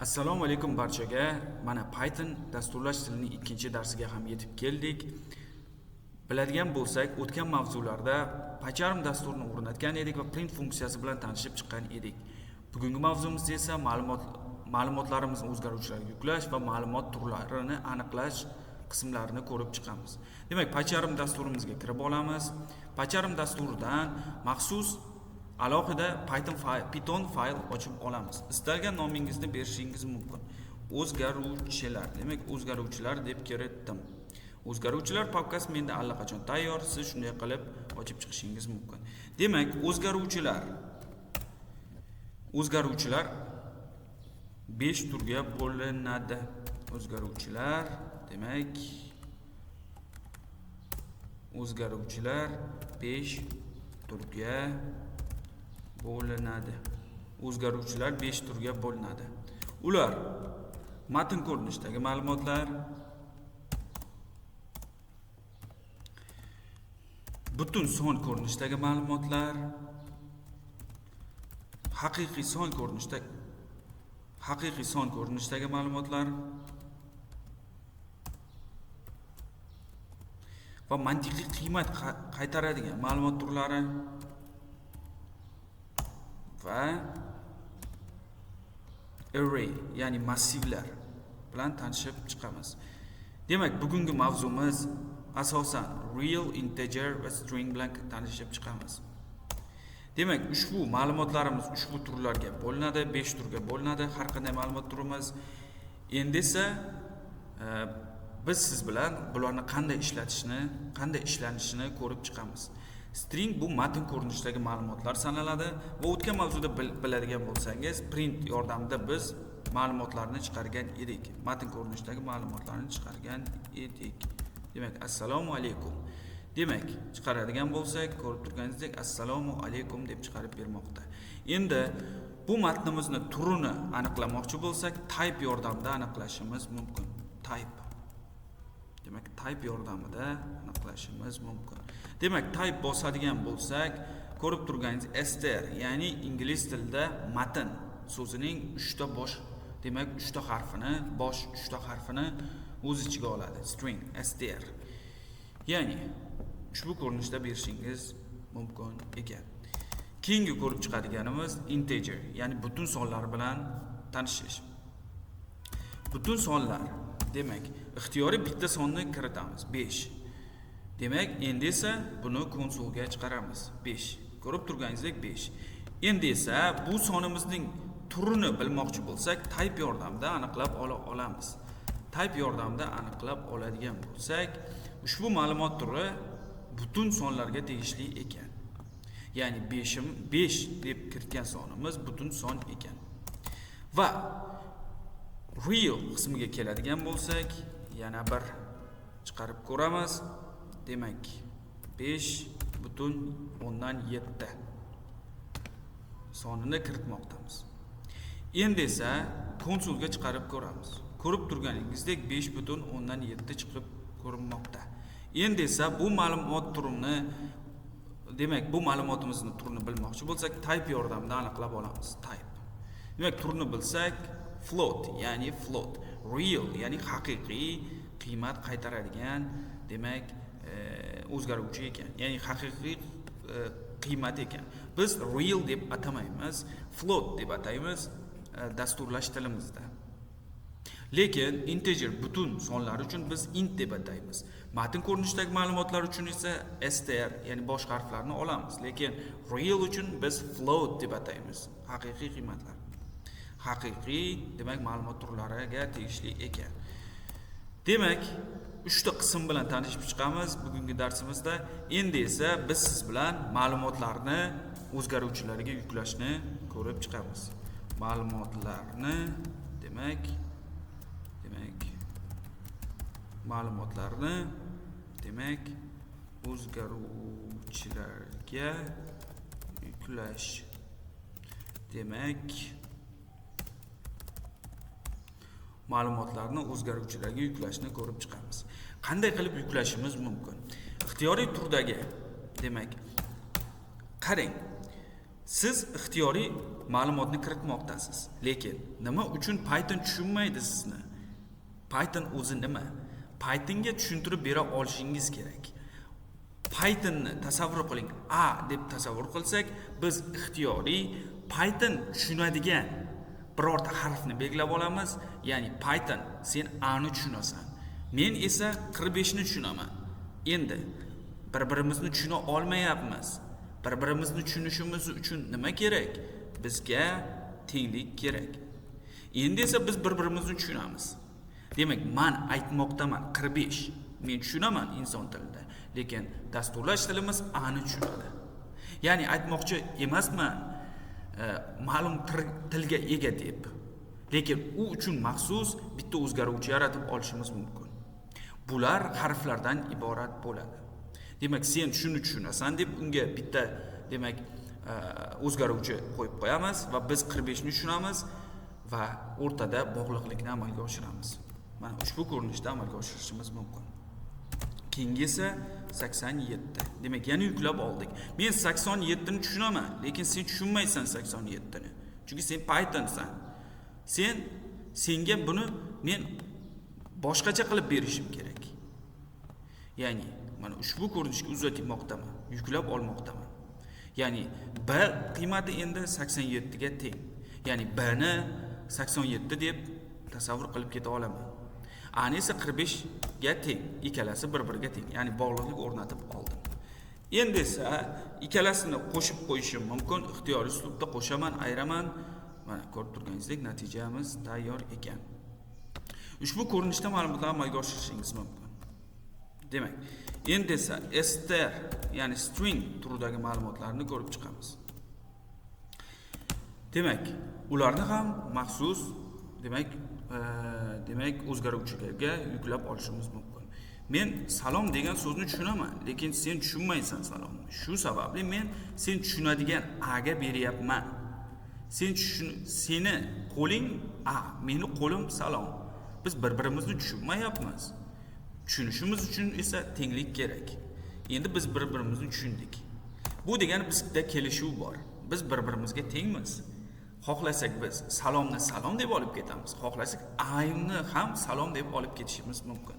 Assalomu alaykum barchaga. Mana Python dasturlash tilining ikkinchi darsiga ham yetib keldik. Biladigan bo'lsak, o'tgan mavzularda PyCharm dasturini o'rnatgan edik va print funksiyasi bilan tanishib chiqqan edik. Bugungi mavzumiz esa ma'lumotlarimizni o'zgaruvchilarga yuklash va ma'lumot turlarini aniqlash qismlarini ko'rib chiqamiz. Demak, PyCharm dasturimizga kirib olamiz. PyCharm dasturidan maxsus alohida Python fayl ochib olamiz. Istalgan nomingizni berishingiz mumkin. O'zgaruvchilar. Demak, o'zgaruvchilar deb kiritdim. O'zgaruvchilar papkasi menda allaqachon tayyor. Siz shunday qilib ochib chiqishingiz mumkin. Demak, o'zgaruvchilar 5 turga bo'linadi. O'zgaruvchilar, demak, o'zgaruvchilar 5 turga bo'linadi. O'zgaruvchilar 5 turga bo'linadi. Ular matn ko'rinishidagi ma'lumotlar, butun son ko'rinishidagi ma'lumotlar, haqiqiy son ko'rinishidagi ma'lumotlar va mantiqiy qiymat qaytaradigan ma'lumot turlari va array, ya'ni massivlar bilan tanishib chiqamiz. Demak, bugungi mavzumiz asosan real, integer va string bilan tanishib chiqamiz. Demak, ushbu ma'lumotlarimiz ushbu turlarga bo'linadi, 5 turga bo'linadi har qanday ma'lumot turimiz. Endi esa biz siz bilan bularni qanday ishlatishni, qanday ishlanishini ko'rib chiqamiz. String bu matn ko'rinishidagi ma'lumotlar sanaladi va o'tgan mavzuda biladigan bo'lsangiz, print yordamida biz ma'lumotlarni chiqargan edik. Matn ko'rinishidagi ma'lumotlarni chiqargan edik. Demak, assalomu alaykum. Demak, chiqaradigan bo'lsak, ko'rib turganingizdek assalomu alaykum deb chiqarib bermoqda. Endi bu matnimizni turini aniqlamoqchi bo'lsak, type yordamida aniqlashimiz mumkin. Type. Demak, type yordamida aniqlashimiz mumkin. Demak, type bosadigan bo'lsak, ko'rib turganingiz str, ya'ni ingliz tilida matn so'zining 3 ta bosh, demak 3 ta harfini, bosh 3 ta harfini o'z ichiga oladi. String str. Ya'ni ushbu ko'rinishda berishingiz mumkin ekan. Keyingi ko'rib chiqadiganimiz integer, ya'ni butun sonlar bilan tanishish. Butun sonlar, demak, ixtiyoriy bitta sonni kiritamiz, 5. Demak, endi esa buni konsolga chiqaramiz, 5. Ko'rib turganingizdek 5. Endi esa bu sonimizning turini bilmoqchi bo'lsak, type yordamida aniqlab ola olamiz. Type yordamida aniqlab oladigan bo'lsak, ushbu ma'lumot turi butun sonlarga tegishli ekan. Ya'ni 5 deb kiritgan sonimiz butun son ekan. Va real qismiga keladigan bo'lsak, yana bir chiqarib ko'ramiz. Demak, 5.7 sonini kiritmoqdamiz. Endi esa konsolga chiqarib ko'ramiz. Ko'rib turganingizdek 5.7 chiqib ko'rinmoqda. Endi esa bu ma'lumot turini, demak, bu ma'lumotimizni turini bilmoqchi bo'lsak, type yordamida aniqlab olamiz. Type. Demak, turini bilsak, float, ya'ni float, real, ya'ni haqiqiy qiymat qaytaradigan, demak, o'zgaruvchi ekan, ya'ni haqiqiy qiymat ekan. Biz real deb atamaymiz, float deb ataymiz dasturlash tilimizda. Lekin integer butun sonlar uchun biz int deb ataymiz. Matn ko'rinishidagi ma'lumotlar uchun esa str, ya'ni bosh harflarni olamiz. Lekin real uchun biz float deb ataymiz, haqiqiy qiymatlar. Haqiqiy, demak, ma'lumot turlariga tegishli ekan. Demak, 3 ta qism bilan tanishib chiqamiz bugungi darsimizda. Endi esa biz siz bilan ma'lumotlarni o'zgaruvchilarga yuklashni ko'rib chiqamiz. Ma'lumotlarni, demak, ma'lumotlarni, demak, o'zgaruvchilarga yuklash. Demak, ma'lumotlarni o'zgaruvchilarga yuklashni ko'rib chiqamiz. Qanday qilib yuklashimiz mumkin? Ixtiyoriy turdagi, demak, qarang, Siz ixtiyoriy ma'lumotni kiritmoqdasiz, lekin nima uchun Python tushunmaydi sizni? Python o'zi nima? Pythonga tushuntirib bera olishingiz kerak. Pythonni tasavvur qiling. A deb tasavvur qilsak, biz ixtiyoriy Python tushunadigan birorta harfni belgilab olamiz. Ya'ni Python sen A ni tushunasan. Men esa 45 ni tushunaman. Endi bir-birimizni tushuna olmayapmiz. Bir-birimizni tushunishimiz uchun nima kerak? Bizga tenglik kerak. Endi esa biz bir-birimizni tushunamiz. Demak, men aytmoqdaman 45. Men tushunaman inson tilida, lekin dasturlash tilimiz A ni tushunadi. Ya'ni aytmoqchi emasman ma'lum tilga ega deb. Lekin u uchun maxsus bitta o'zgaruvchi yaratib olishimiz mumkin. Bular harflardan iborat bo'ladi. Demak, sen shuni tushunasan deb unga bitta demak o'zgaruvchi qo'yib qo'yamiz va biz 45 ni tushunamiz va o'rtada bog'liqlikni amalga oshiramiz. Mana ushbu ko'rinishda amalga oshirishimiz mumkin. Keyingi esa 87. Demak, yana yuklab oldik. Men 87 ni tushunaman, lekin sen tushunmaysan 87 ni. Chunki sen Pythonsan. Senga buni men boshqacha qilib berishim kerak. Ya'ni mana ushbu ko'rinishga uzatmoqdaman, yuklab olmoqdaman. Ya'ni b qiymati endi 87 ga teng. Ya'ni b ni 87 deb tasavvur qilib keta olaman. A ni esa 45 ga teng. Ikkalasi bir-biriga teng. Ya'ni bog'liqlik o'rnatib oldim. Endi esa ikkalasini qo'shib qo'yishim mumkin. Ixtiyoriy uslubda qo'shaman, ayiraman. Mana ko'rib turganingizdek natijamiz tayyor ekan. Ushbu ko'rinishda ma'lumotlarni amalga oshirishingiz mumkin. Demak, endi esa str, ya'ni string turidagi ma'lumotlarni ko'rib chiqamiz. Demak, ularni ham maxsus demak o'zgaruvchilarga yuklab olishimiz mumkin. Men salom degan so'zni tushunaman, lekin sen tushunmaysan salomni. Shu sababli men sen tushunadigan a ga beryapman. Seni qo'ling a, meni qo'lim salom. Biz bir-birimizni tushunmayapmiz. Tushunishimiz uchun esa tenglik kerak. Endi biz bir-birimizni tushundik. Bu degani bizda kelishuv bor. Biz bir-birimizga tengmiz. Xohlasak biz salomni salom deb olib ketamiz. Xohlasak ayni ham salom deb olib ketishimiz mumkin.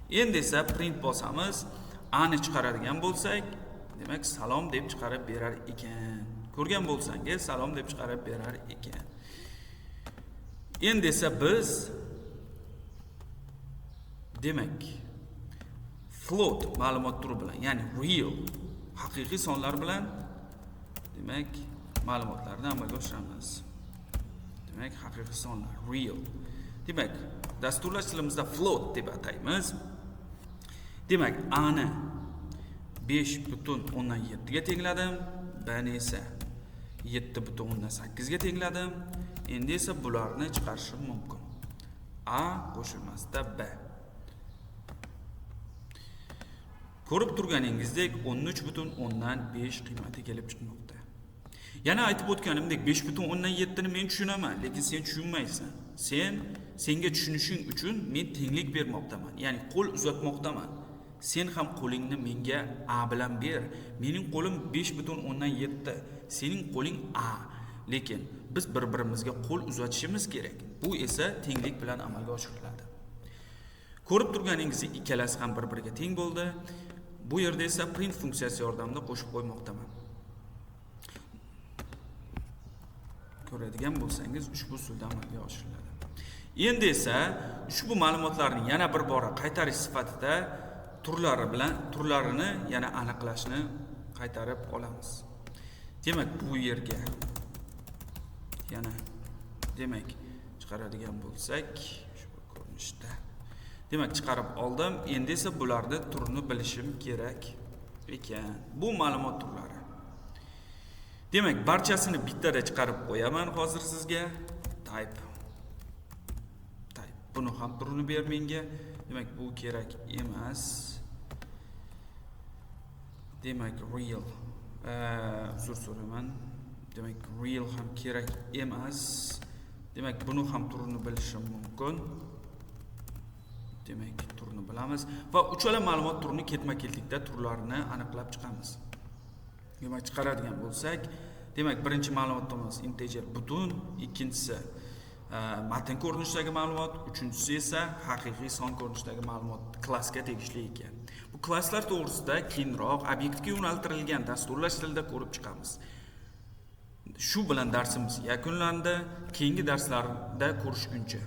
Endi esa print bosamiz, a ni chiqaradigan bo'lsak, demak salom deb chiqarib berar ekan. Ko'rgan bo'lsangiz salom deb chiqarib berar ekan. Endi esa biz demak float ma'lumot turi bilan, ya'ni real haqiqiy sonlar bilan demak ma'lumotlarni amalga oshiramiz. Demak, haqiqiy sonlar real. Demak, dasturlash tilimizda float deb ataymiz. Demak, a ni 5.7 ga tengladim, b ni esa 7.8 ga tengladim. Endi esa bularni chiqarishim mumkin. A qo'shilmasida b. Ko'rib turganingizdek 13.5 qiymati kelib chiqmoqda. Yana aytib o'tganimdek 5.7 ni men tushunaman, lekin sen tushunmaysan. Senga tushunishing uchun men tenglik bermoqdaman, ya'ni qo'l uzatmoqdaman. Sen ham qo'lingni menga a bilan ber. Mening qo'lim 5.7, sening qo'ling a. Lekin biz bir-birimizga qo'l uzatishimiz kerak. Bu esa tenglik bilan amalga oshiriladi. Ko'rib turganingizdek ikkalasi ham bir-biriga teng bo'ldi. Bu yerda esa print funksiyasi yordamida qo'shib qo'ymoqdaman. Ko'radigan bo'lsangiz ushbu usulda amalga oshiriladi. Endi esa ushbu ma'lumotlarni yana bir bora qaytarish sifatida turlarini yana aniqlashni qaytarib olamiz. Demak, bu yerga yana demak chiqaradigan bo'lsak, ushbu ko'rinishda. Demak, chiqarib oldim. Endi esa bularni turini bilishim kerak ekan. Bu ma'lumot turlari. Demak, barchasini bittada chiqarib qo'yaman hozir sizga. Type. Type. Buni ham turini ber menga. Demak, bu kerak emas. Demak, real. Uzr so'rayman. Demak, real ham kerak emas. Demak, buni ham turini bilishim mumkin. Demak, turini bilamiz va uchala ma'lumot turini ketma-ketlikda turlarini aniqlab chiqamiz. Demak, chiqaradigan bo'lsak, Demak, birinchi ma'lumotimiz integer butun, ikkinchisi matn ko'rinishidagi ma'lumot, uchinchisi esa haqiqiy son ko'rinishidagi ma'lumot klassga tegishli ekan. Bu klasslar to'g'risida keyinroq obyektga yo'naltirilgan dasturlash tilida ko'rib chiqamiz. Shu bilan darsimiz yakunlandi. Keyingi darslarda ko'rishguncha.